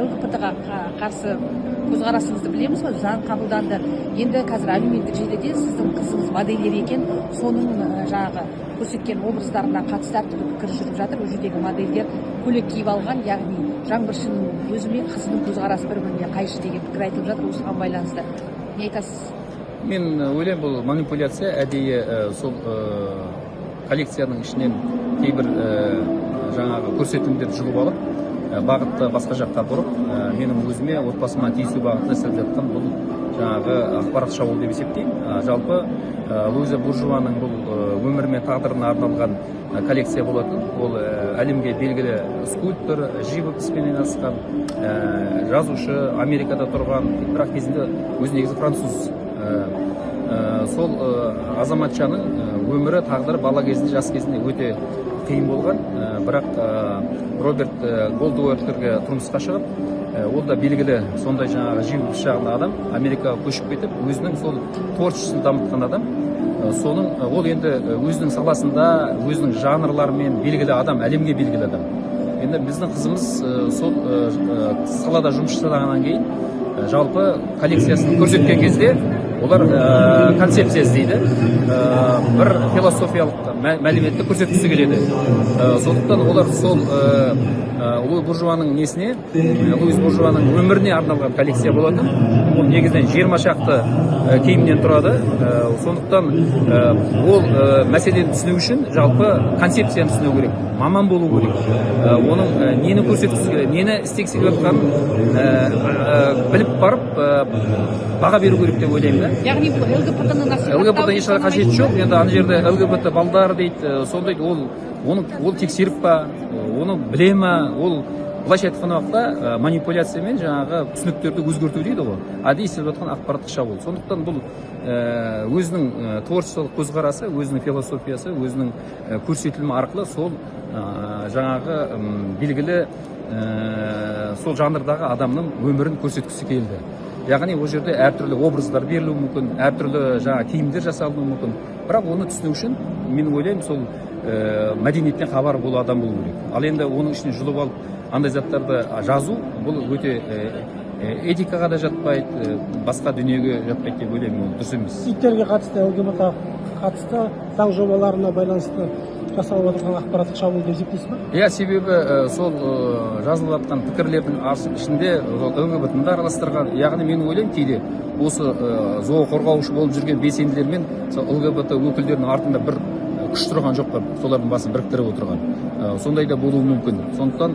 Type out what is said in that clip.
ЛГБТ-ға қарсы көзқарасыңызды білеміз ғой, заң қабылданды. Енді қазір әлеуметтік желіде сіздің қызыңыз модельер екен, соның жаңағы көрсеткен образдарына қатысты әртүрлі пікір жүріп жатыр. Ол жердегі модельдер көйлек киіп алған, яғни жаңбыршының өзі мен қызының көзқарасы бір біріне қайшы деген пікір айтылып жатыр. Осыған байланысты не айтасыз? Мен ойлаймын, бұл манипуляция. Әдейі сол коллекцияның ішінен кейбір жаңағы көрсетілімдерді жұлып алып, бағытты басқа жаққа бұрып, менің өзіме, отбасыма тиісу бағытында істеп жатқан бұл жаңағы ақпарат шабуыл деп есептеймін. Жалпы Луиза Буржуаның бұл өмірі мен тағдырына арналған коллекция болатын. Ол әлемге белгілі скульптор, живописпен айналысқан, жазушы, Америкада тұрған, бірақ кезінде өзі негізі француз. Сол азаматшаның өмірі, тағдыры бала кезінде, жас кезінде өте қиын болған. Бірақ Роберт Голдуотерге тұрмысқа шығып, ол да белгілі сондай жаңағы живопись жағында адам, Америкаға көшіп кетіп, өзінің сол творчествосын дамытқан адам. Соның ол енді өзінің саласында, өзінің жанрларымен белгілі адам, әлемге белгілі адам. Енді біздің қызымыз сол салада жұмыс жасағаннан кейін, жалпы коллекциясын көрсеткен кезде олар концепция іздейді, бір философиялық мәліметті көрсеткісі келеді. Сондықтан олар сол Луи Буржуаның несіне, Луиз Буржуаның өміріне арналған коллекция болатын. Ол негізінен 20 шақты киімнен тұрады. Сондықтан ол мәселені түсіну үшін жалпы концепцияны түсіну керек, маман болу керек. Оның нені көрсеткісі келеді, нені істегісі келіп жатқанын біліп барып, баға беру керек деп ойлаймын да. Яғни бұл ЛГБТ-ны насихаттау ЛГБТ ешқандай қажеті жоқ. Енді ана жерде ЛГБТ балдар дейді, сондай ол оны ол тексеріп па, оны біле ма? Ол былайша айтқан уақытта манипуляциямен жаңағы түсініктерді өзгерту дейді ғой, әдейі істеп жатқан ақпараттық шабуыл. Сондықтан бұл өзінің творчестволық көзқарасы, өзінің философиясы, өзінің көрсетілімі арқылы сол жаңағы белгілі сол жанрдағы адамның өмірін көрсеткісі келді. Яғни ол жерде әртүрлі образдар берілуі мүмкін, әртүрлі жаңа киімдер жасалуы мүмкін, бірақ оны түсіну үшін, мен ойлаймын, сол мәдениеттен хабары бол адам болу керек. Ал енді оның ішіне жұлып алып андай заттарды жазу, бұл өте этикаға да жатпайды, басқа дүниеге жатпайды деп ойлаймын. Ол дұрыс емес. Иттерге қатысты, ЛГБТ қатысты заң жобаларына байланысты жасалып отырған ақпараттық шабуыл деп есептейсіз ба? Иә, себебі сол жазылып жатқан пікірлердің ішінде ЛГБТ ны да араластырған. Яғни мен ойлаймын, кейде осы зооқорғаушы болып жүрген белсенділермен сол ЛГБТ өкілдерінің артында бір күш тұрған жоқ па, солардың басын біріктіріп отырған? Сондай да болуы мүмкін. Сондықтан